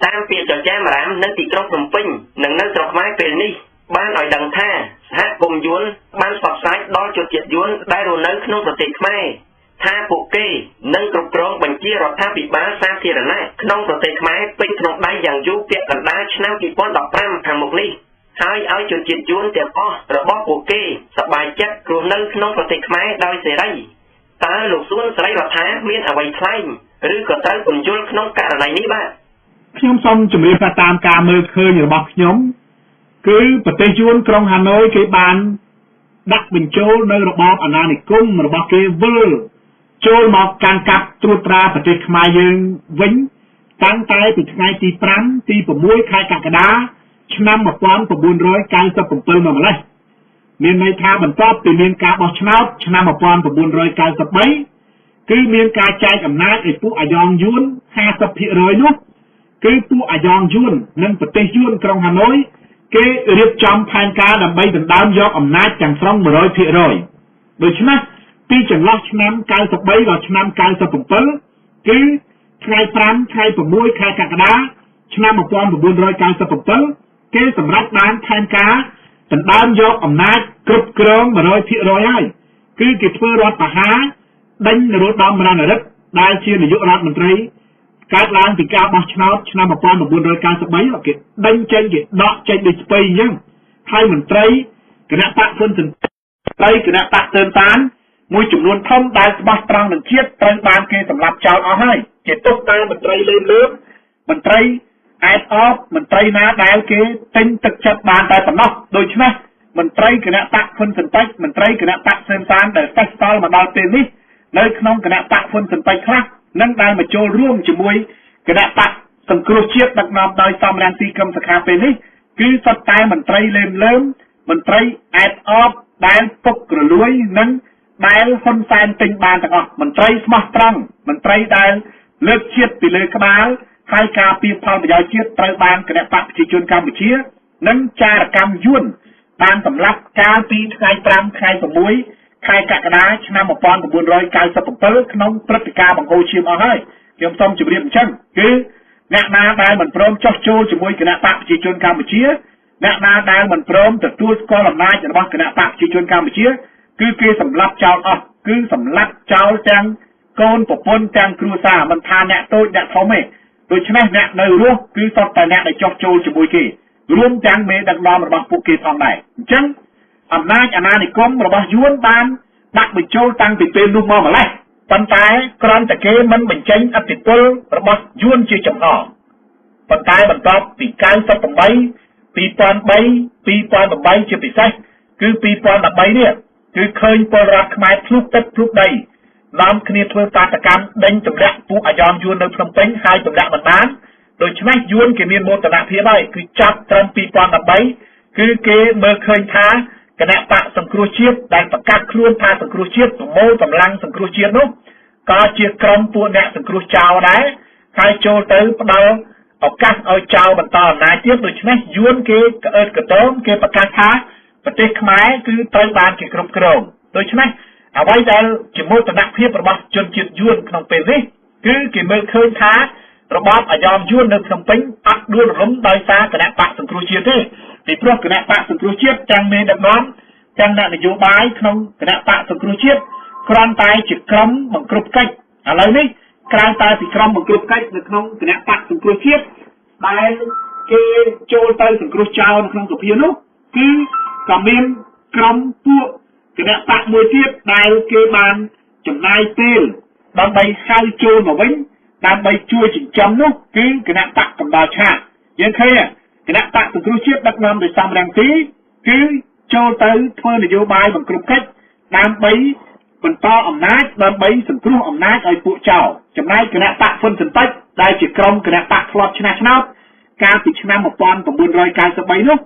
តាមពាក្យចចាមរាមនៅទីក្រុងភ្នំពេញនិងនៅស្រុកខ្មែរពេលនេះបានឲ្យដឹងថាសហគមន៍យួនបានផ្សព្វផ្សាយដល់ជនជាតិយួនដែលរស់នៅក្នុងប្រទេសខ្មែរថាពួកគេនឹងគ្រប់គ្រងបញ្ជារដ្ឋាភិបាលសាធារណៈក្នុងប្រទេសខ្មែរពេញក្នុងដៃយ៉ាងយូរពាក់កណ្ដាលឆ្នាំ2015ខាងមុខនេះហើយឲ្យជនជាតិយួនទាំងអស់របស់ពួកគេសប្បាយចិត្តរស់នៅក្នុងប្រទេសខ្មែរដោយសេរីតើលោកសួនសេរីរដ្ឋាមានអ្វីថ្លែងឬក៏ត្រូវពន្យល់ក្នុងករណីនេះបាទ ខ្ញុំសូមជម្រាបថាតាមការមើលឃើញរបស់ខ្ញុំគឺប្រទេសយួនក្រុងហាណូយគេបានដាក់បញ្ចូលនៅរបបអាណានិគមរបស់គេវិលចូលមកកាន់កាប់ត្រួតត្រាប្រទេសខ្មែរយើងវិញតាំងតែពីថ្ងៃទី5ទី6ខែកក្កដាឆ្នាំ1997មកម្លេះមានន័យថាបន្ទាប់ពីមានការបោះឆ្នោតឆ្នាំ1993គឺមានការចែកអំណាចឲ្យពួកអាយ៉ងយួន50%នោះគឺពួកអាយ៉ងយួននិងប្រទេសយួនក្រុងហាណូយគេរៀបចំផែនការដើម្បីដណ្ដើមយកអំណាចទាំងស្រុង100%ដូច្នេះពីចន្លោះឆ្នាំ93ដល់ឆ្នាំ97គឺថ្ងៃ5ថ្ងៃ6ខែកក្កដាឆ្នាំ1997គេសម្រេចបានផែនការដណ្ដើមយកអំណាចគ្រប់គ្រង100%ហើយគឺគេធ្វើរដ្ឋប្រហារដេញនរោត្តមរណឫទ្ធិដែលជានាយករដ្ឋមន្ត្រីកើតឡើងពីការបោះឆ្នោតឆ្នាំ1993គេដេញចេញគេដកចេញដូចស្ពៃអញ្ចឹងហើយមន្ត្រីគណៈបក្សហ៊ុនស៊ិនត្រីគណៈបក្សទើនតានមួយចំនួនធំដែលស្បោះត្រង់នឹងជាតិត្រូវបានគេសម្លាប់ចោលអស់ហើយគេទុកតែមន្ត្រីលេមលើមន្ត្រីអែតអបមន្ត្រីណាដែលគេទិញទឹកចិត្តបានតែប៉ុណ្ណោះដូច្នេះមន្ត្រីគណៈបក្សហ៊ុនស៊ិនពេជ្រមន្ត្រីគណៈបក្សសឿនសានដែលសេះសល់មកដល់ពេលនេះនៅក្នុងគណៈបក្សហ៊ុនស៊ិនពេជ្រខ្លះនឹងដែលមកចូលរួមជាមួយគណៈបក្សសង្គ្រោះជាតិដឹកនាំដោយសំរងស៊ីកឹមសុខាពេលនេះគឺសុទ្ធតែមន្ត្រីលេមលើមមន្ត្រីអែតអបដែលពុករលួយនិងដែលហ៊ុនសែនទិញបានទាំងអស់មន្ត្រីស្មោះត្រង់មន្ត្រីដែលលើកជាតិពីលើក្បាលហើយការពារផលប្រយោជន៍ជាតិត្រូវបានគណៈបក្សប្រជាជនកម្ពុជានិងចារកម្មយួនបានសម្លាប់កាលពីថ្ងៃ5ខែ6ខែកក្កដាឆ្នាំ1997ក្នុងព្រឹត្តិការណ៍បង្ហូរឈាមអស់ហើយខ្ញុំសូមជម្រាបអញ្ចឹងគឺអ្នកណាដែលមិនព្រមចុះចូលជាមួយគណៈបក្សប្រជាជនកម្ពុជាអ្នកណាដែលមិនព្រមទទួលស្គាល់អំណាចរបស់គណៈបក្សប្រជាជនកម្ពុជាគឺគេសម្លាប់ចោលអស់គឺសម្លាប់ចោលទាំងកូនប្រពន្ធទាំងគ្រួសារមិនថាអ្នកតូចអ្នកធំទេដូច្នេះអ្នកនៅរស់គឺសុទ្ធតែអ្នកដែលចុះចូលជាមួយគេរួមទាំងមេដឹកនាំរបស់ពួកគេផងដែរអញ្ចឹងអំណាចអាណានិគមរបស់យួនបានដាក់បញ្ចូលតាំងពីពេលនោះមកម្លេះប៉ុន្តែគ្រាន់តែគេមិនបញ្ចេញឥទ្ធិពលរបស់យួនជាចំហប៉ុន្តែបន្ទាប់ពី98 2003 2008ជាពិសេសគឺ2013នេះគឺឃើញពលរដ្ឋខ្មែរភ្លុកទឹកភ្លុកដីនាំគ្នាធ្វើបាតកម្មដេញទម្លាក់ពួកអាយ៉ងយួននៅភ្នំពេញហើយទម្លាក់មិនបានដូច្នេះយួនគេមានមោទនភាពហើយគឺចាប់ត្រឹម2013គឺគេមើលឃើញថាគណៈបក្សសង្គ្រោះជាតិដែលប្រកាសខ្លួនថាសង្គ្រោះជាតិប្រមូលកម្លាំងសង្គ្រោះជាតិនោះក៏ជាក្រុមពួកអ្នកសង្គ្រោះចោលដែរហើយចូលទៅផ្ដល់ឱកាសឲ្យចោលបន្តអំណាចទៀតដូច្នេះយួនគេក្អើតកតោមគេប្រកាសថាប្រទេសខ្មែរគឺត្រូវបានគេគ្រប់គ្រងដូច្នេះអ្វីដែលជាមោទនភាពរបស់ជនជាតិយួនក្នុងពេលនេះគឺគេមើលឃើញថារបបអាយ៉ងយួននៅភ្នំពេញអត់ដួលរលំដោយសារគណៈបក្សសង្គ្រោះជាតិទេពីព្រោះគណៈបក្សសង្គ្រោះជាតិទាំងមេដឹកនាំទាំងអ្នកនយោបាយក្នុងគណៈបក្សសង្គ្រោះជាតិគ្រាន់តែជាក្រុមបង្ក្រប់កិច្ចឥឡូវនេះក្រៅតែពីក្រុមបង្ក្រប់កិច្ចនៅក្នុងគណៈបក្សសង្គ្រោះជាតិដែលគេចូលទៅសង្គ្រោះចោលនៅក្នុងសភានោះគឺក៏មានក្រុមពួកគណៈបក្សមួយទៀតដែលគេបានចំណាយពេលដើម្បីហៅចូលមកវិញដើម្បីជួយចិញ្ចឹមនោះគឺគណៈបក្សកម្ដៅឆាកយើងឃើញគណៈបក្សសង្គ្រោះជាតិដឹកនាំដោយសំរងស៊ីគឺចូលទៅធ្វើនយោបាយបង្ក្រប់កិច្ចដើម្បីបន្តអំណាចដើម្បីសង្គ្រោះអំណាចឲ្យពួកចោលចំណែកគណៈបក្សហ៊ុនស៊ិនប៉ិចដែលជាក្រុមគណៈបក្សធ្លាប់ឆ្នះឆ្នោតកាលពីឆ្នាំ1993នោះ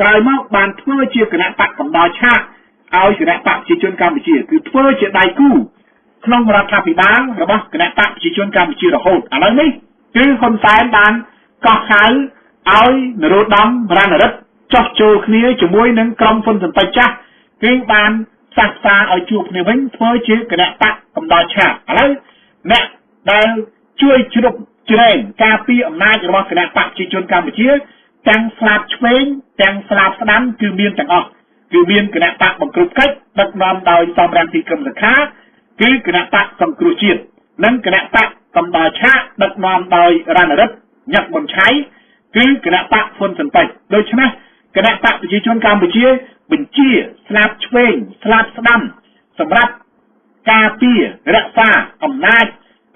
ក្រោយមកបានធ្វើជាគណៈបក្សកម្ដៅឆាកឲ្យគណៈបក្សប្រជាជនកម្ពុជាគឺធ្វើជាដៃគូក្នុងរដ្ឋាភិបាលរបស់គណៈបក្សប្រជាជនកម្ពុជារហូតឥឡូវនេះគឺហ៊ុនសែនបានកោះហៅឲ្យនរោត្តមរណឫទ្ធិចុះចូលគ្នាជាមួយនឹងក្រុមហ៊ុនស៊ិនប៉ិចចាស់គឺបានផ្សះផ្សាឲ្យជួបគ្នាវិញធ្វើជាគណៈបក្សកម្ដៅឆាកឥឡូវអ្នកដែលជួយជ្រុប ជ្រែងការពារអំណាចរបស់គណៈបកប្រជាជនកម្ពុជាទាំងស្លាបឆ្វេងទាំងស្លាបស្ដាំគឺមានទាំងអស់គឺមានគណៈបកបង្គ្រប់កិច្ចដឹកនាំដោយសំរងស៊ីគឹមសុខាគឺគណៈបកសង្គ្រោះជាតិនិងគណៈបកកំដរឆាកដឹកនាំដោយរណរិទ្ធញឹកមុនឆៃគឺគណៈបកហ៊ុនស៊ិនប៉ិចដូច្នេះគណៈបកប្រជាជនកម្ពុជាបញ្ជាស្លាបឆ្វេងស្លាបស្ដាំសម្រាប់ការពាររក្សាអំណាច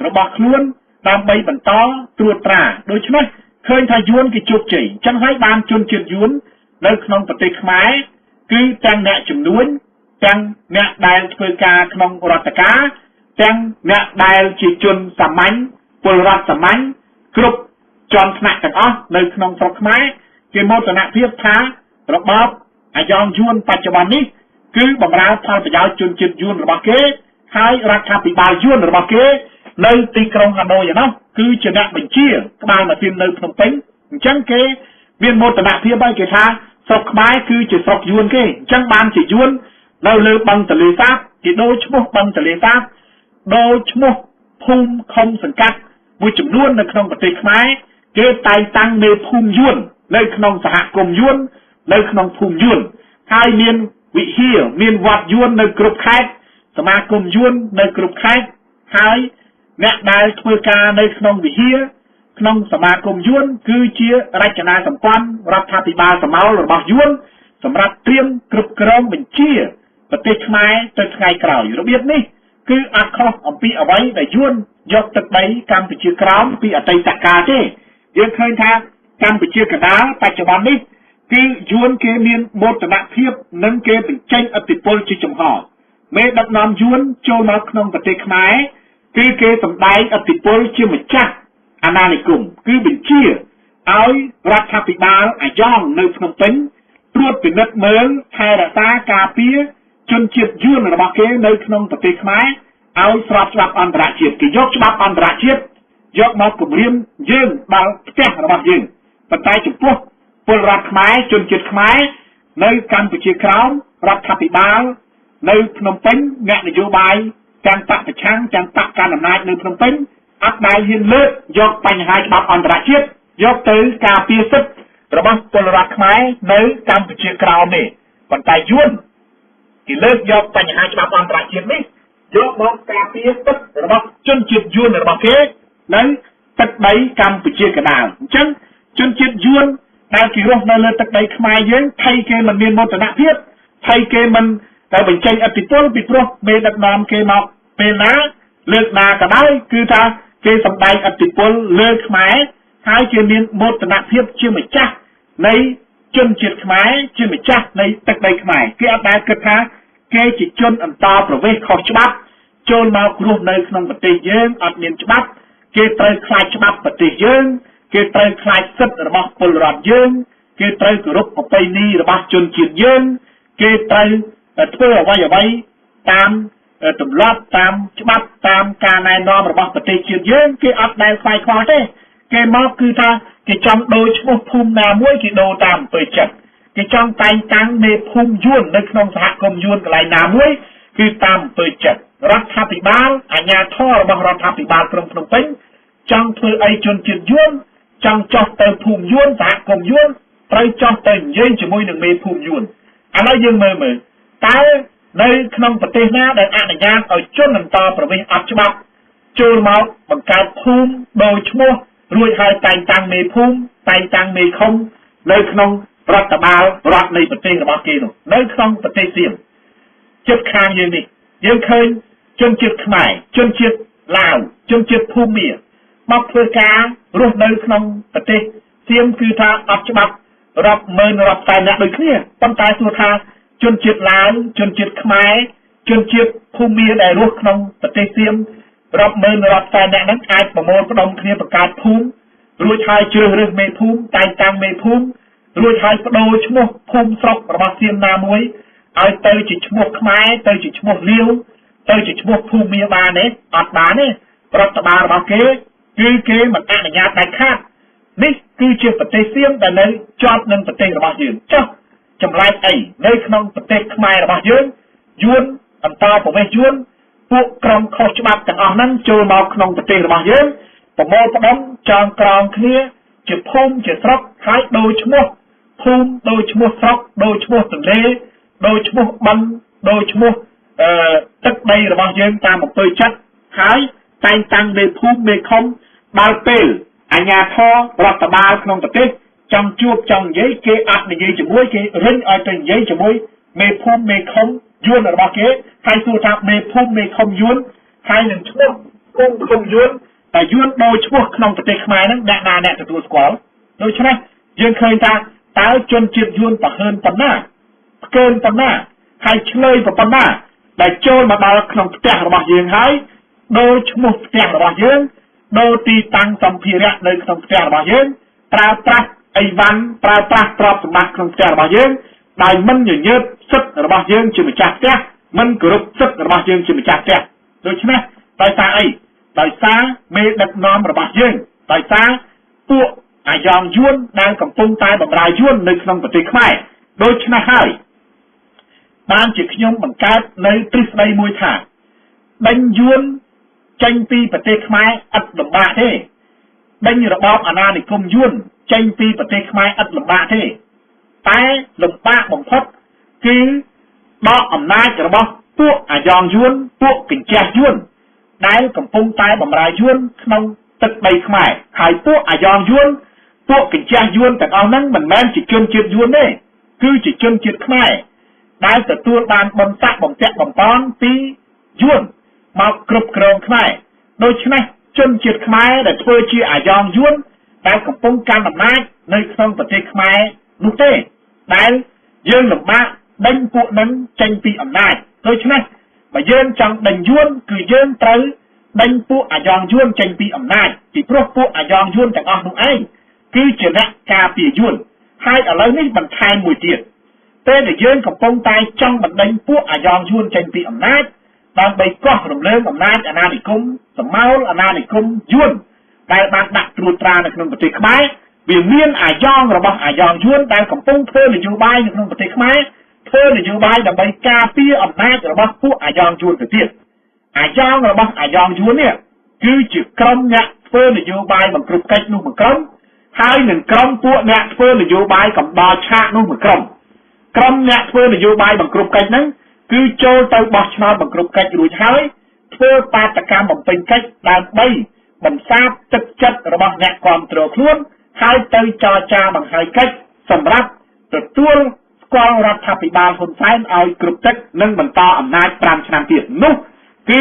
របស់ខ្លួនដើម្បីបន្តត្រួតត្រាដូច្នេះឃើញថាយួនគេជោគជ័យអញ្ចឹងហើយបានជនជាតិយួននៅក្នុងប្រទេសខ្មែរគឺទាំងអ្នកជំនួញទាំងអ្នកដែលធ្វើការក្នុងរដ្ឋការទាំងអ្នកដែលជាជនសាមញ្ញពលរដ្ឋសាមញ្ញគ្រប់ជាន់ថ្នាក់ទាំងអស់នៅក្នុងស្រុកខ្មែរគេមោទនភាពថារបបអាយ៉ងយួនបច្ចុប្បន្ននេះគឺបំរើផលប្រយោជន៍ជនជាតិយួនរបស់គេហើយរដ្ឋាភិបាលយួនរបស់គេនៅទីក្រុងហាណូយឯណោះគឺជាអ្នកបញ្ជាក្បាលម៉ាស៊ីននៅភ្នំពេញអញ្ចឹងគេមានមោទនភាពហើយគេថាស្រុកខ្មែរគឺជាស្រុកយួនគេអញ្ចឹងបានជាយួននៅលើបឹងទន្លេសាបគេដូរឈ្មោះបឹងទន្លេសាបដូរឈ្មោះភូមិឃុំសង្កាត់មួយចំនួននៅក្នុងប្រទេសខ្មែរគេតែងតាំងមេភូមិយួននៅក្នុងសហគមន៍យួននៅក្នុងភូមិយួនហើយមានវិហារមានវត្តយួននៅគ្រប់ខេត្តសមាគមយួននៅគ្រប់ខេត្តហើយអ្នកដែលធ្វើការនៅក្នុងវិហារក្នុងសមាគមយួនគឺជារចនាសម្ព័ន្ធរដ្ឋាភិបាលសមោលរបស់យួនសម្រាប់ត្រៀមគ្រប់គ្រងបញ្ជាប្រទេសខ្មែរទៅថ្ងៃក្រោយរបៀបនេះគឺអត់ខុសអំពីអ្វីដែលយួនយកទឹកដីកម្ពុជាក្រោមពីអតីតកាលទេយើងឃើញថាកម្ពុជាកណ្ដាលបច្ចុប្បន្ននេះគឺយួនគេមានមោទនភាពនិងគេបញ្ចេញឥទ្ធិពលជាចំហមេដឹកនាំយួនចូលមកក្នុងប្រទេសខ្មែរគឺគេសម្ដែងឥទ្ធិពលជាម្ចាស់អាណានិគមគឺបញ្ជាឲ្យរដ្ឋាភិបាលអាយ៉ងនៅភ្នំពេញត្រួតពិនិត្យមើលថែរក្សាការពារជនជាតិយួនរបស់គេនៅក្នុងប្រទេសខ្មែរឲ្យស្របច្បាប់អន្តរជាតិគេយកច្បាប់អន្តរជាតិយកមកគម្រាមយើងដល់ផ្ទះរបស់យើងប៉ុន្តែចំពោះពលរដ្ឋខ្មែរជនជាតិខ្មែរនៅកម្ពុជាក្រោមរដ្ឋាភិបាលនៅភ្នំពេញអ្នកនយោបាយទាំងបកប្រឆាំងទាំងបកកណ្ដាលអំណាចនៅភ្នំពេញអត់ដែលហ៊ានលើកយកបញ្ហាច្បាប់អន្តរជាតិយកទៅការពារសិទ្ធិរបស់ពលរដ្ឋខ្មែរនៅកម្ពុជាក្រោមនេះប៉ុន្តែយួនគេលើកយកបញ្ហាច្បាប់អន្តរជាតិនេះយកមកការពារសិទ្ធិរបស់ជនជាតិយួនរបស់គេនៅទឹកដីកម្ពុជាកណ្ដាលអញ្ចឹងជនជាតិយួនដែលគេរស់នៅលើទឹកដីខ្មែរយើងថៃគេមិនមានមោទនភាពថៃគេមិនតែបញ្ចេញឥទ្ធិពលពីព្រោះមេដឹកនាំគេមកពេលណាលើកណាក៏ដោយគឺថាគេសម្ដែងឥទ្ធិពលលើខ្មែរហើយគេមានមោទនភាពជាម្ចាស់នៃជនជាតិខ្មែរជាម្ចាស់នៃទឹកដីខ្មែរគេអត់ដែលគិតថាគេជាជនអន្តោប្រវេសន៍ខុសច្បាប់ចូលមករស់នៅក្នុងប្រទេសយើងអត់មានច្បាប់គេត្រូវខ្លាចច្បាប់ប្រទេសយើងគេត្រូវខ្លាចសិទ្ធិរបស់ពលរដ្ឋយើងគេត្រូវគោរពប្រពៃណីរបស់ជនជាតិយើងគេត្រូវធ្វើអ្វីអ្វីតាមទម្លាប់តាមច្បាប់តាមការណែនាំរបស់ប្រទេសជាតិយើងគេអត់ដែលខ្វាយខ្វល់ទេគេមកគឺថាគេចង់ដូរឈ្មោះភូមិណាមួយគេដូរតាមអំពើចិត្តគេចង់តែងតាំងមេភូមិយួននៅក្នុងសហគមន៍យួនកន្លែងណាមួយគឺតាមអំពើចិត្តរដ្ឋាភិបាលអាជ្ញាធររបស់រដ្ឋាភិបាលក្រុងភ្នំពេញចង់ធ្វើអីជនជាតិយួនចង់ចោះទៅភូមិយួនសហគមន៍យួនត្រូវចោះទៅនិយាយជាមួយនឹងមេភូមិយួនឥឡូវយើងមើលមើលតើនៅក្នុងប្រទេសណាដែលអនុញ្ញាតឲ្យជនអន្តោប្រវេសន៍អត់ច្បាប់ចូលមកបង្កើតភូមិដូរឈ្មោះរួចហើយតែងតាំងមេភូមិតែងតាំងមេឃុំនៅក្នុងរដ្ឋបាលរដ្ឋនៃប្រទេសរបស់គេនោះនៅក្នុងប្រទេសសៀមជិតខាងយើងនេះយើងឃើញជនជាតិខ្មែរជនជាតិឡាវជនជាតិភូមាមកធ្វើការរស់នៅក្នុងប្រទេសសៀមគឺថាអត់ច្បាប់រាប់ម៉ឺនរាប់សែនអ្នកដូចគ្នាប៉ុន្តែសួរថាជនជាតិឡាវជនជាតិខ្មែរជនជាតិភូមាដែលរស់ក្នុងប្រទេសសៀមរាប់ម៉ឺនរាប់សែនអ្នកហ្នឹងអាចប្រមូលផ្ដុំគ្នាបង្កើតភូមិរួចហើយជ្រើសរើសមេភូមិតែងតាំងមេភូមិរួចហើយប្ដូរឈ្មោះភូមិស្រុករបស់សៀមណាមួយឲ្យទៅជាឈ្មោះខ្មែរទៅជាឈ្មោះលាវទៅជាឈ្មោះភូមាបានទេអត់បានទេរដ្ឋបាលរបស់គេគឺគេមិនអនុញ្ញាតដាច់ខាតនេះគឺជាប្រទេសសៀមដែលនៅជាប់នឹងប្រទេសរបស់យើងចុះចម្លែកអីនៅក្នុងប្រទេសខ្មែររបស់យើងយួនអន្តោប្រវេសន៍យួនពួកក្រុមខុសច្បាប់ទាំងអស់ហ្នឹងចូលមកក្នុងប្រទេសរបស់យើង ប្រមូលផ្ដុំចងក្រងគ្នាជាភូមិជាស្រុកហើយដូរឈ្មោះភូមិដូរឈ្មោះស្រុកដូរឈ្មោះទន្លេដូរឈ្មោះបឹងដូរឈ្មោះទឹកដីរបស់យើងតាមអំពើចិត្តហើយតែងតាំងមេភូមិមេឃុំដល់ពេលអាជ្ញាធររដ្ឋបាលក្នុងប្រទេសចង់ជួបចង់និយាយគេអត់និយាយជាមួយគេរុញឲ្យទៅនិយាយជាមួយមេភូមិមេឃុំយួនរបស់គេហើយសួរថាមេភូមិមេឃុំយួនហើយនឹងឈ្មោះភូមិឃុំយួនតែយួនដូរឈ្មោះក្នុងប្រទេសខ្មែរហ្នឹងអ្នកណាអ្នកទទួលស្គាល់ដូច្នេះយើងឃើញថាតើជនជាតិយួនប្រហើនប៉ុណ្ណាផ្កើនប៉ុណ្ណាហើយឆ្លើយប៉ុណ្ណាដែលចូលមកដល់ក្នុងផ្ទះរបស់យើងហើយដូរឈ្មោះផ្ទះរបស់យើងដូរទីតាំងសម្ភារៈនៅក្នុងផ្ទះរបស់យើងប្រើប្រាស់អីវ៉ាន់ប្រើប្រាស់ទ្រព្យសម្បត្តិក្នុងផ្ទះរបស់យើងដោយមិនញញើតសិទ្ធិរបស់យើងជាម្ចាស់ផ្ទះមិនគោរពសិទ្ធិរបស់យើងជាម្ចាស់ផ្ទះដូច្នេះដោយសារអីដោយសារមេដឹកនាំរបស់យើងដោយសារពួកអាយ៉ងយួនដែលកំពុងតែបម្រើយួននៅក្នុងប្រទេសខ្មែរដូច្នេះហើយបានជាខ្ញុំបង្កើតនៅទ្រឹស្ដីមួយថាដេញយួនចេញពីប្រទេសខ្មែរឥតលំបាកទេដេញរបបអាណានិគមយួនចេញពីប្រទេសខ្មែរឥតលំបាកទេតែលំបាកបំផុតគឺដកអំណាចរបស់ពួកអាយ៉ងយួនពួកកញ្ជះយួនដែលកំពុងតែបម្រើយួនក្នុងទឹកដីខ្មែរហើយពួកអាយ៉ងយួនពួកកញ្ជះយួនទាំងអស់ហ្នឹងមិនមែនជាជនជាតិយួនទេគឺជាជនជាតិខ្មែរដែលទទួលបានបុណ្យស័ក្តិបំពាក់បំប៉នពីយួនមកគ្រប់គ្រងខ្មែរដូច្នេះជនជាតិខ្មែរដែលធ្វើជាអាយ៉ងយួនដែលកំពុងកាន់អំណាចនៅក្នុងប្រទេសខ្មែរនោះទេដែលយើងលំបាកដេញពួកនឹងចេញពីអំណាចដូច្នេះបើយើងចង់ដេញយួនគឺយើងត្រូវដេញពួកអាយ៉ងយួនចេញពីអំណាចពីព្រោះពួកអាយ៉ងយួនទាំងអស់នោះឯងគឺជាអ្នកការពារយួនហើយឥឡូវនេះបន្ថែមមួយទៀតពេលដែលយើងកំពុងតែចង់បណ្ដេញពួកអាយ៉ងយួនចេញពីអំណាចដើម្បីកោះរំលើងអំណាចអាណានិគមសមោលអាណានិគមយួនដែលបានដាក់ត្រួតត្រានៅក្នុងប្រទេសខ្មែរវាមានអាយ៉ងរបស់អាយ៉ងយួនដែលកំពុងធ្វើនយោបាយនៅក្នុងប្រទេសខ្មែរធ្វើនយោបាយដើម្បីការពារអំណាចរបស់ពួកអាយ៉ងយួនទៅទៀតអាយ៉ងរបស់អាយ៉ងយួននេះគឺជាក្រុមអ្នកធ្វើនយោបាយបង្ក្រប់កិច្ចនោះមួយក្រុមហើយនឹងក្រុមពួកអ្នកធ្វើនយោបាយកំដរឆាកនោះមួយក្រុមក្រុមអ្នកធ្វើនយោបាយបង្ក្រប់កិច្ចហ្នឹងគឺចូលទៅបោះឆ្នោតបង្ក្រប់កិច្ចរួចហើយធ្វើបាតកម្មបំពេញកិច្ចដើម្បីបន្សាបទឹកចិត្តរបស់អ្នកគាំទ្រខ្លួនហើយទៅចរចាបង្ហើយកិច្ចសម្រាប់ទទួលស្គាល់រដ្ឋាភិបាលហ៊ុនសែនឲ្យគ្រប់ទឹកនិងបន្តអំណាច5ឆ្នាំទៀតនោះគឺ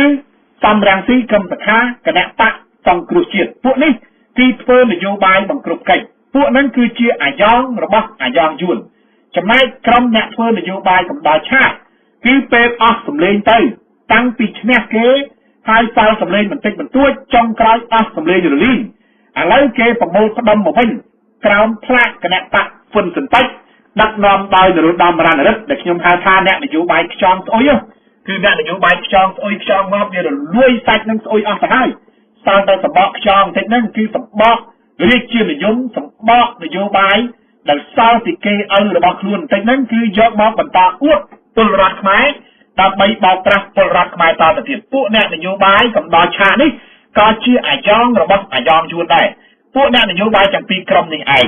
សំរងស៊ីកឹមសុខាគណៈបកសង្គ្រោះជាតិពួកនេះគឺធ្វើនយោបាយបង្ក្រប់កិច្ចពួកហ្នឹងគឺជាអាយ៉ងរបស់អាយ៉ងយួនចំណែកក្រុមអ្នកធ្វើនយោបាយកំដរឆាកគឺពេលអស់សម្លេងទៅតាំងពីឈ្នះគេហើយសល់សម្លេងបន្តិចបន្តួចចុងក្រោយអស់សម្លេងរលីងឥឡូវគេប្រមូលផ្ដុំមកវិញក្រោមផ្លាកគណៈបកហ្វុនសិនតិចដឹកនាំដោយនរោត្តមរណរដ្ឋដែលខ្ញុំហៅថាអ្នកនយោបាយខ្យងស្អុយគឺអ្នកនយោបាយខ្យងស្អុយខ្យងងាប់វារលួយសាច់នឹងស្អុយអស់ទៅហើយសល់តែសម្បកខ្យងបន្តិចហ្នឹងគឺសម្បករាជានិយមសម្បកនយោបាយដែលសល់ពីគេឪរបស់ខ្លួនបន្តិចហ្នឹងគឺយកមកបន្តអួតពលរដ្ឋខ្មែរដើម្បីបោកប្រាស់ពលរដ្ឋខ្មែរតទៅទៀតពួកអ្នកនយោបាយកំដរឆាកនេះក៏ជាអាយ៉ងរបស់អាយ៉ងយួនដែរពួកអ្នកនយោបាយទាំងពីរក្រុមនេះឯង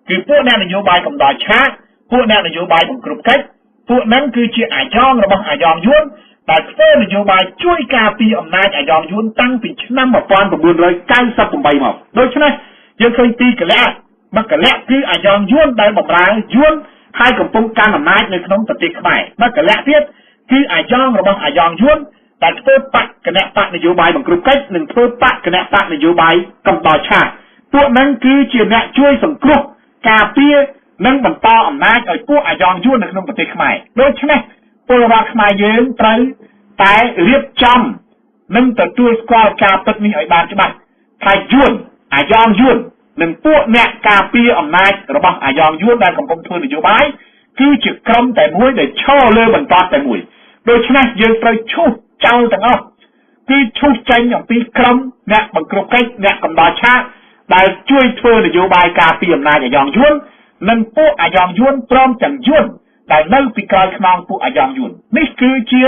គឺពួកអ្នកនយោបាយកំដរឆាកពួកអ្នកនយោបាយបង្ក្រប់កិច្ចពួកហ្នឹងគឺជាអាយ៉ងរបស់អាយ៉ងយួនដែលធ្វើនយោបាយជួយការពារអំណាចអាយ៉ងយួនតាំងពីឆ្នាំ1998មកដូច្នេះយើងឃើញពីរកលៈមួយកលៈគឺអាយ៉ងយួនដែលបម្រើយួនហើយកំពុងកាន់អំណាចនៅក្នុងប្រទេសខ្មែរមួយកលៈទៀតគឺអាយ៉ងរបស់អាយ៉ងយួនដែលធ្វើបកគណៈបកនយោបាយបង្ក្រប់កិច្ចនិងធ្វើបកគណៈបកនយោបាយកំដរឆាកពួកហ្នឹងគឺជាអ្នកជួយសង្គ្រោះការពារនិងបន្តអំណាចឲ្យពួកអាយ៉ងយួននៅក្នុងប្រទេសខ្មែរដូច្នេះពលរដ្ឋខ្មែរយើងត្រូវតែរៀបចំនិងទទួលស្គាល់ការពិតនេះឲ្យបានច្បាស់ថាយួនអាយ៉ងយួននិងពួកអ្នកការពារអំណាចរបស់អាយ៉ងយួនដែលកំពុងធ្វើនយោបាយគឺជាក្រុមតែមួយដែលឈរលើបន្តតែមួយដូច្នេះយើងត្រូវឈូសចោលទាំងអស់គឺឈូសចេញអំពីក្រុមអ្នកបង្ក្រប់កិច្ចអ្នកកំដរឆាកដែលជួយធ្វើនយោបាយការពារអំណាចអាយ៉ងយួននិងពួកអាយ៉ងយួនព្រមទាំងយួនដែលនៅពីក្រោយខ្នងពួកអាយ៉ងយួននេះគឺជា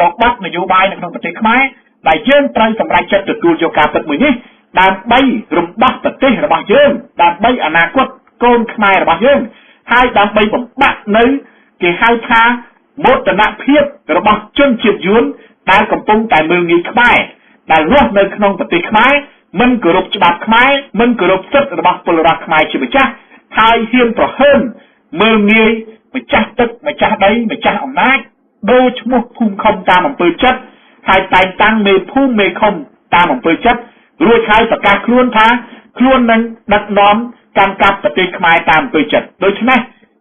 របបនយោបាយនៅក្នុងប្រទេសខ្មែរដែលយើងត្រូវសម្រេចចិត្តទទួលយកការពិតមួយនេះ ដើម្បីរំដោះប្រទេសរបស់យើងដើម្បីអនាគតកូនខ្មែររបស់យើងហើយដើម្បីបំបាក់នៅគេហៅថាមោទនភាពរបស់ជនជាតិយួនដែលកំពុងតែមើលងាយខ្មែរដែលរស់នៅក្នុងប្រទេសខ្មែរមិនគោរពច្បាប់ខ្មែរមិនគោរពសិទ្ធិរបស់ពលរដ្ឋខ្មែរជាម្ចាស់ហើយហ៊ានប្រហើនមើលងាយម្ចាស់ទឹកម្ចាស់ដីម្ចាស់អំណាចដូរឈ្មោះភូមិឃុំតាមអំពើចិត្តហើយតែងតាំងមេភូមិមេឃុំតាមអំពើចិត្តរួចហើយប្រកាសខ្លួនថាខ្លួននឹងដឹកនាំកាន់កាប់ប្រទេសខ្មែរតាមអំពើចិត្តដូច្នេះ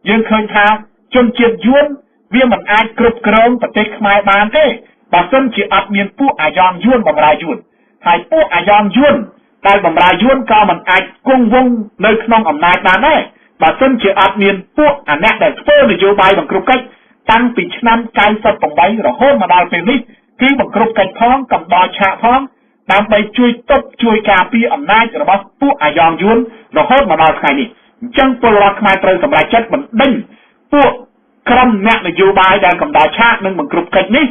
យើងឃើញថាជនជាតិយួនវាមិនអាចគ្រប់គ្រងប្រទេសខ្មែរបានទេបើសិនជាអត់មានពួកអាយ៉ងយួនបម្រើយួនហើយពួកអាយ៉ងយួនដែលបម្រើយួនក៏មិនអាចគង់វង្សនៅក្នុងអំណាចបានដែរបើសិនជាអត់មានពួកអាអ្នកដែលធ្វើនយោបាយបង្គ្រប់កិច្ចតាំងពីឆ្នាំ98រហូតមកដល់ពេលនេះគឺបង្គ្រប់កិច្ចផងកំដរឆាកផងដើម្បីជួយទប់ជួយការពារអំណាចរបស់ពួកអាយ៉ងយួនរហូតមកដល់ថ្ងៃនេះអញ្ចឹងពលរដ្ឋខ្មែរត្រូវសម្រេចចិត្តបណ្ដេញពួកក្រុមអ្នកនយោបាយដែលកំដរឆាកនិងបង្គ្រប់កិច្ចនេះ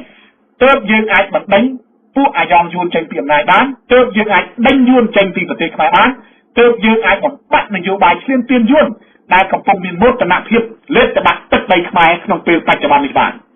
ទើបយើងអាចបណ្ដេញពួកអាយ៉ងយួនចេញពីអំណាចបានទើបយើងអាចដេញយួនចេញពីប្រទេសខ្មែរបានទើបយើងអាចបំបាក់នយោបាយឈ្លានពានយួនដែលកំពុងមានមោទនភាពលេបត្របាក់ទឹកដីខ្មែរក្នុងពេលបច្ចុប្បន្ននេះបាន។